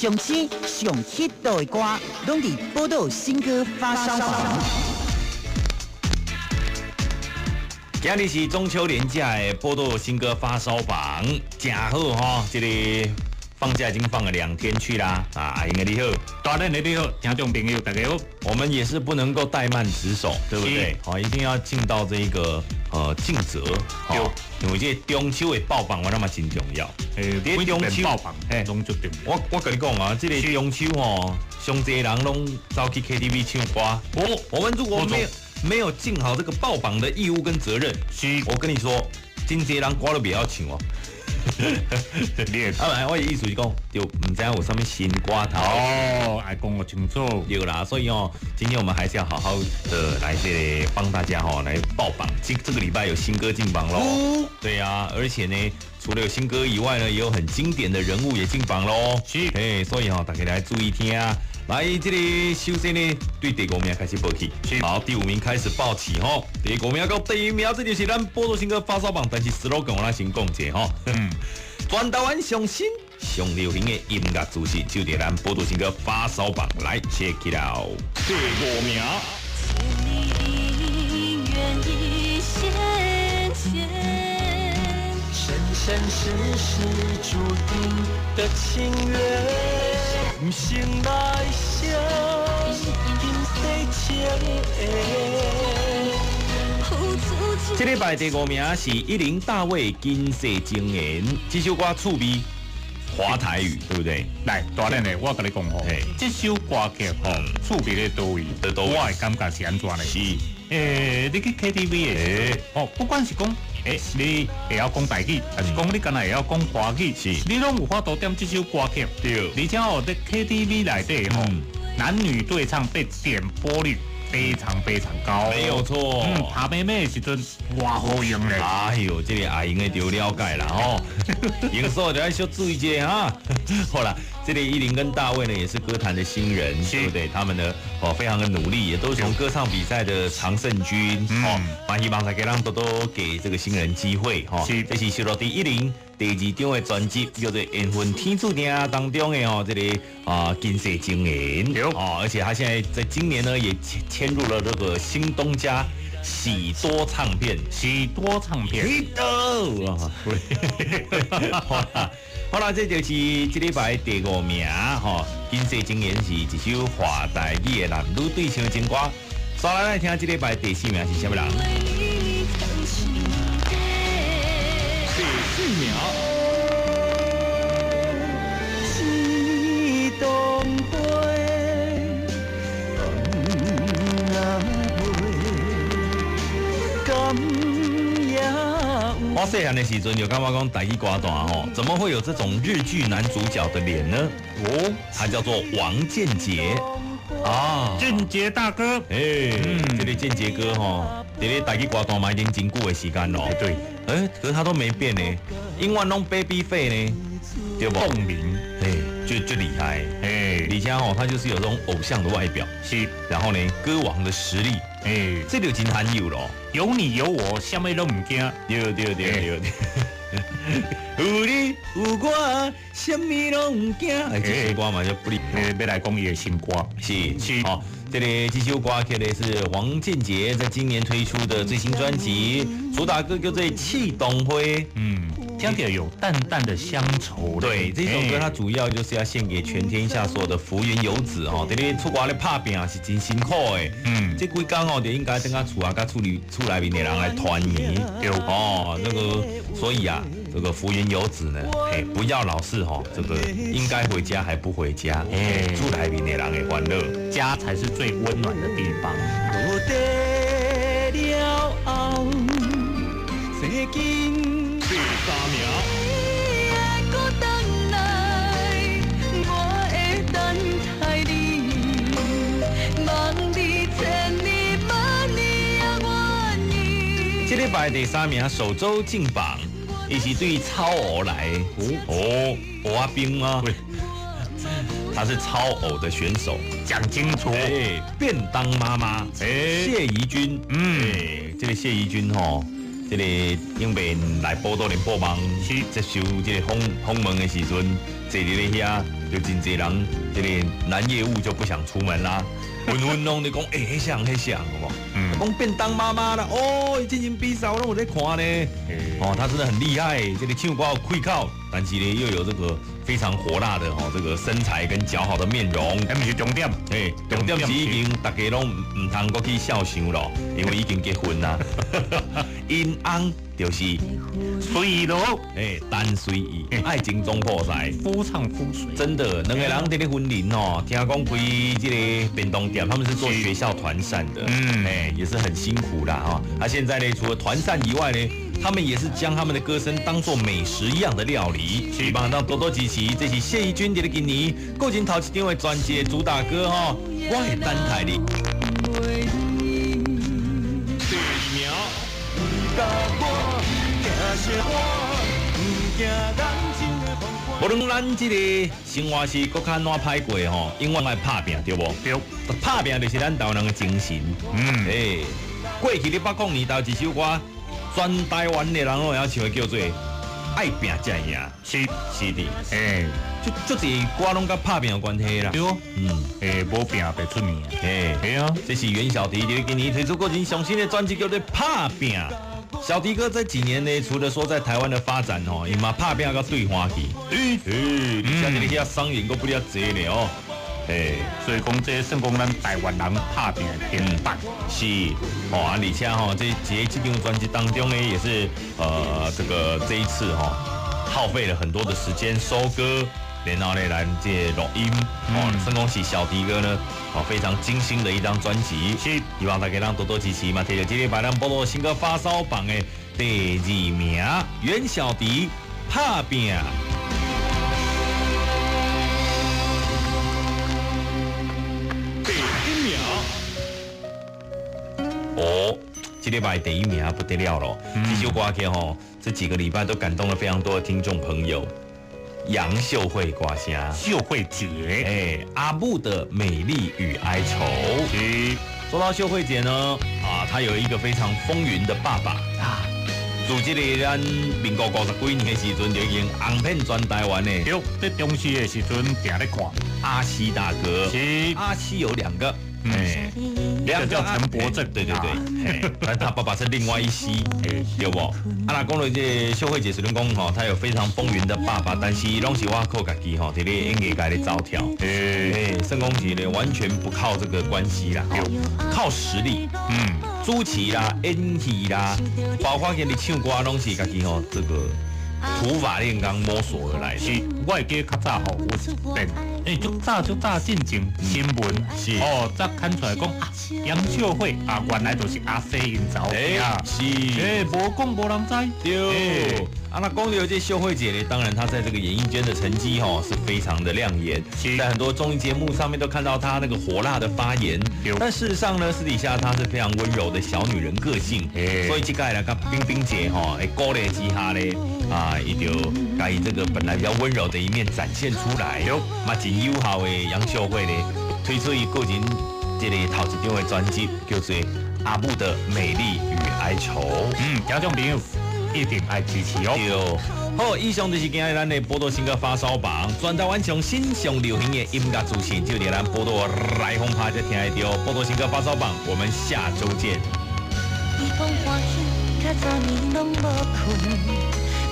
上新上 hit 的歌，攏佇寶島新歌發燒榜。今日是中秋連假的寶島新歌發燒榜，真好吼！這個放假已經放了2天去啦。啊，阿英的你好，大人的你好，聽眾朋友大家好。我們也是不能夠怠慢職守，對不對？好，一定要盡到這個盡責。對，因為這個中秋的報榜，我諗嘛真重要。欸，中秋報榜，欸，攏足重要。我共你講啊，這個中秋吼，上濟人攏走去 KTV 唱歌。哦，我們如果沒有盡好這個報榜的義務跟責任，是，我跟你說，真濟人歌都袂曉唱哦。啊，我的意思是講，就毋知影有啥物新歌頭。哦，愛講予清楚。對啦，所以哦，今天我們還是要好好的來這裡幫大家哈來報榜。這個禮拜有新歌進榜嘍。對啊，而且呢，除了有新歌以外呢，也有很經典的人物也進榜嘍。是，哎，所以哈，大家來注意聽啊。來，這裡首先呢，對第五名開始報起。好，第五名開始報起吼。第五名到第一名，這就是咱寶島新歌發燒榜。但是 slogan 我來先講一下吼。全台灣上新、上流行的音樂資訊，就佇咱寶島新歌發燒榜來 check it out。第五名。生生世世注定的情緣。不成來相，今世情緣。這禮拜第五名是一零大衛今世情緣，這首歌趣味，華台語，對不對？來，大人的，我共你講吼，這首歌曲吼，趣味佇佗位，我的感覺是按怎呢？是，你去 KTV 的，哦，不管是講，你會曉講台語，還是講你敢若會曉講華語，是，你攏有法度點這首歌曲。對，而且哦，佇 KTV 內底吼，男女對唱被點播率非常非常高，沒有錯。拍妹妹的時陣，偌好用咧。哎呦，這個阿英的就了解啦吼，營所就愛小注意一下哈。好啦，這裡依林跟大衛呢，也是歌壇的新人，對不對？他們呢，哦，非常的努力，也都是從歌唱比賽的常勝軍哦。嘛希望大家攏多多給這個新人機會哈。這是收錄佇一零第二張的專輯，叫做《緣分天注定》當中的哦，這個啊今世情緣哦，而且他現在在今年呢，也簽入了這個新東家喜多唱片，喜多唱片。好啦，這就是這禮拜第五名吼，今世情緣是一首華台語的男女對唱情歌。刷來來聽，這禮拜第四名是啥物人？第四名。一冬花，敢也我細漢的時陣就感覺講台語歌壇吼，怎麼會有這種日劇男主角的臉呢？哦，他叫做王建傑啊，建傑大哥，欸，這個建傑哥吼，佇咧台語歌壇嘛已經真久的時間咯。對，欸，可是他都沒變呢，永遠攏 baby face 呢，對不？共鳴，欸，就厲害，欸，而且吼，他就是有這種偶像的外表，是，然後呢，歌王的實力，欸，這就真罕有咯。有你有我，啥物攏毋驚。對對對對對。有你有我，啥物攏毋驚。哎，這首歌嘛就不離。欲來講伊的新歌。是是。好，這裡這首歌曲呢是王建傑在今年推出的最新專輯，主打歌叫做《刺桐花》。嗯，聽起來有淡淡的鄉愁。對，這首歌它主要就是要獻給全天下所有的福原遊子哦。佇咧出外咧拍拚是真辛苦的。這幾工哦就應該等下厝啊，佮厝裡厝內面的人來團圓。對哦，那個所以啊，這個福原遊子呢，哎，不要老是吼，這個應該回家還不回家，哎，厝內面的人會歡樂，家才是最溫暖的地方。落地了後，第三名。你愛閣轉來，我會等待你，望你千年萬年也願意。這禮拜第三名首週進榜，伊是對超偶來哦，偶仔冰啊，他是超偶的選手，講清楚。哎，便當媽媽，哎，謝怡君，嗯，這個謝怡君吼，這个影片来报道联播网接受这个访访问的时阵，坐伫咧遐就真济人，这个男业务就不想出门啦，纷纷拢咧讲，欸，彼谁彼谁，好无？讲便当妈妈啦，哦，伊进行比赛我拢有咧看呢。哦，他真的很厉害，这个唱歌有气口，但是呢又有这个非常火辣的吼这个身材跟姣好的面容。彼毋是重点，嘿，重点是已经大家拢毋通阁去笑想咯，因为已经结婚啦。𪜶翁就是随咯，欸，陈随意，爱情总铺师，夫唱妇随。真的，两个人伫咧云林哦，听讲开这个便当店，他们是做学校团膳的，欸，也是很辛苦啦哈。啊，现在呢，除了团膳以外呢，他们也是将他们的歌声当作美食一样的料理。希望当多多支持，这是谢怡君伫咧今年个人头一张的专辑的主打歌吼，我会等待你。第二名。无论咱这个生活是阁较怎歹过吼，永远爱拍拼，对无？对，拍拼就是咱台湾人的精神。欸，过去100年头一首歌，全台湾的人拢会晓唱的，叫做《爱拼才会赢》。是是的，欸，足济歌拢佮拍拼有关系啦。对，欸，无拼袂出名。欸，对啊，这是袁小迪伫今年推出个人上新的专辑，叫做《拍拼》。小迪哥这几年呢，除了说在台湾的发展哦，伊嘛拍拼到对岸去。欸，而且这个遐商演阁不了济呢哦。欸，所以讲这算讲咱台湾人拍拼的典范。是哦，啊，而且吼，这这张专辑当中呢，也是这个这一次吼，耗费了很多的时间收歌，然后呢来这录音哦，算讲是小迪哥呢，哦非常精心的一张专辑。是，希望大家咱多多支持嘛，摕到这礼拜咱报道新歌发烧榜的第二名，袁小迪拍拼。第一名。哦，这礼拜第一名不得了了，这首歌曲吼，这几个礼拜都感动了非常多的听众朋友。杨秀慧歌声，秀慧姐，欸，阿母的美丽与哀愁。是。说到秀慧姐呢，啊，她有一个非常风云的爸爸啊。自这个咱民国50几年的时阵就已经红遍全台湾的。对，在中视的时阵定咧看阿西大哥。是。阿西有两个。欸，两个叫陈柏正，对对对，但他爸爸是另外一西，对不？啊，若讲到这秀慧姐，虽然讲吼，她有非常风云的爸爸，但是拢是我靠家己吼，伫咧演艺界咧走跳，欸，算讲是咧完全不靠这个关系啦，靠实力，主持啦、演戏啦，包括佮你唱歌，拢是家己吼这个土法炼钢摸索而来的。是，我会记较早吼有一遍，欸，足早足早进前新闻是哦，才看出来讲啊，杨秀慧啊，原来就是阿西𪜶查某囝。是。欸，无讲无人知。对。啊，那讲到这秀慧姐呢，当然她在这个演艺圈的成绩吼是非常的亮眼，在很多综艺节目上面都看到她那个火辣的发言。但事实上呢，私底下她是非常温柔的小女人个性。所以这届来跟冰冰姐吼，会鼓励之下呢，啊，伊就把伊这个本来比较温柔的一面展现出来。嘛，真友好的杨秀慧呢，推出伊个人这个头一张的专辑，叫做《阿母的美丽与哀愁》。听众朋友一定爱支持哦。对，好，以上就是今日咱的报道新歌发烧榜，全台湾上新上流行的音乐资讯，就伫咱报道来风拍才听得到。报道新歌发烧榜，我们下周见。伊讲欢喜，较早暝拢无困，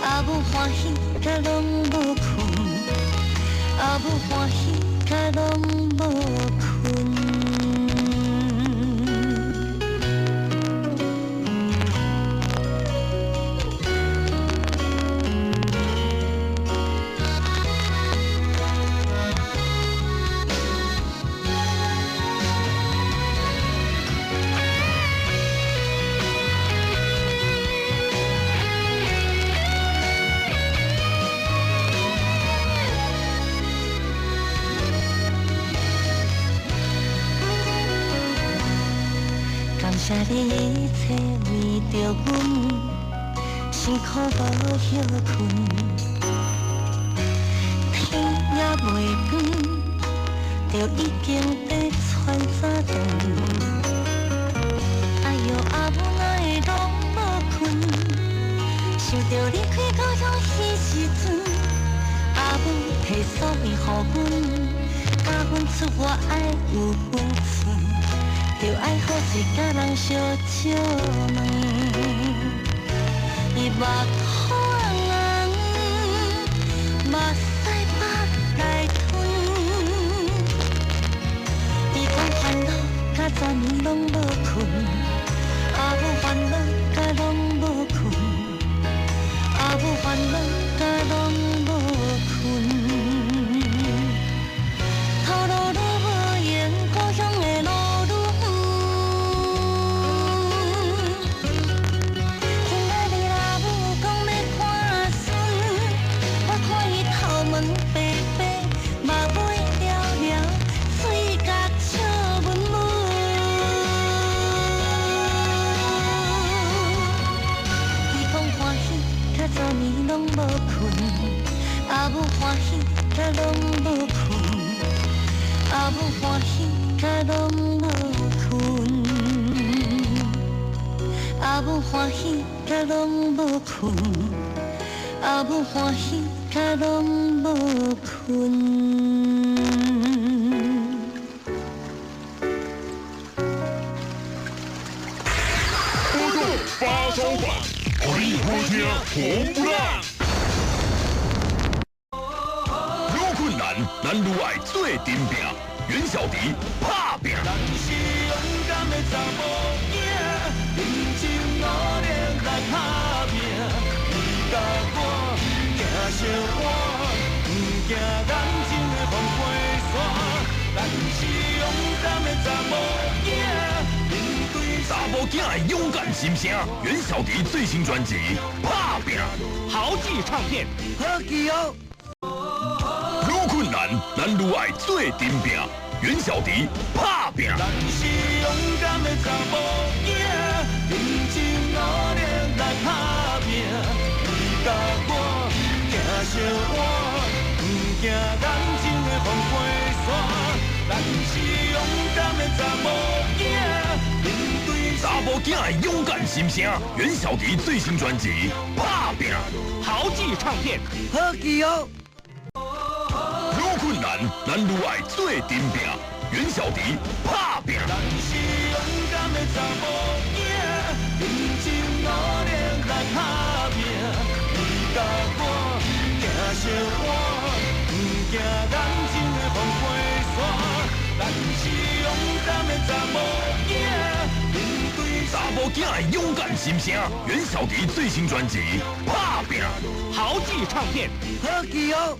阿母欢喜，甲拢无困，阿母欢喜，甲拢无困。感谢你一切为着阮，辛苦无歇睏，天也未光，就已经在传早顿。哎哟，阿母哪会拢无困？著離開故鄉彼時陣，阿母提鎖匙予阮，教阮出發愛有分寸，著愛好勢佮人相借問。伊目眶紅，目屎腹內吞。伊講煩惱甲全暝攏無睏，阿母煩惱甲攏無睏，阿母煩惱甲攏無睏。頭路愈無閒，故鄉的路愈遠。今仔日阿母講欲看孫，我看伊頭毛白白，目尾了了，嘴角笑悶悶。伊講歡喜，甲昨暝攏無睏，阿母歡喜，甲攏無睏，阿母歡喜，甲攏無睏，阿母歡喜，甲攏無睏，阿母歡喜，甲攏無睏。波動發燒榜，予你好聽紅不讓。愈困難，咱愈愛做陣拼。袁小迪拍拚。咱是勇敢的查某囝，認真努力來拍拚。你佮我行相伴，不驚眼睛的風過山。咱是勇敢的查某囝，面對查某囝的勇敢心聲，袁小迪最新專輯《拍拚》，豪記唱片，好記哦。愈困難，咱愈愛做陣拚。袁小迪拍拚。咱是勇敢的查某囝，認真努力來拍拚。你佮我行相伴，不驚眼睛的風過山。咱是勇敢的查某囝，面對查某囝的勇敢心聲，袁小迪最新專輯《拍拚》，豪記唱片，好記哦。愈困難，咱愈愛做陣拚。袁小迪拍拚。咱是勇敢的查某囝，認真努力來拍拚。你佮我行相伴，不驚眼睛的風過山。咱是勇敢的查某囝，面對查某囝的勇敢心聲，袁小迪最新專輯《拍拚》，豪記唱片，好記哦。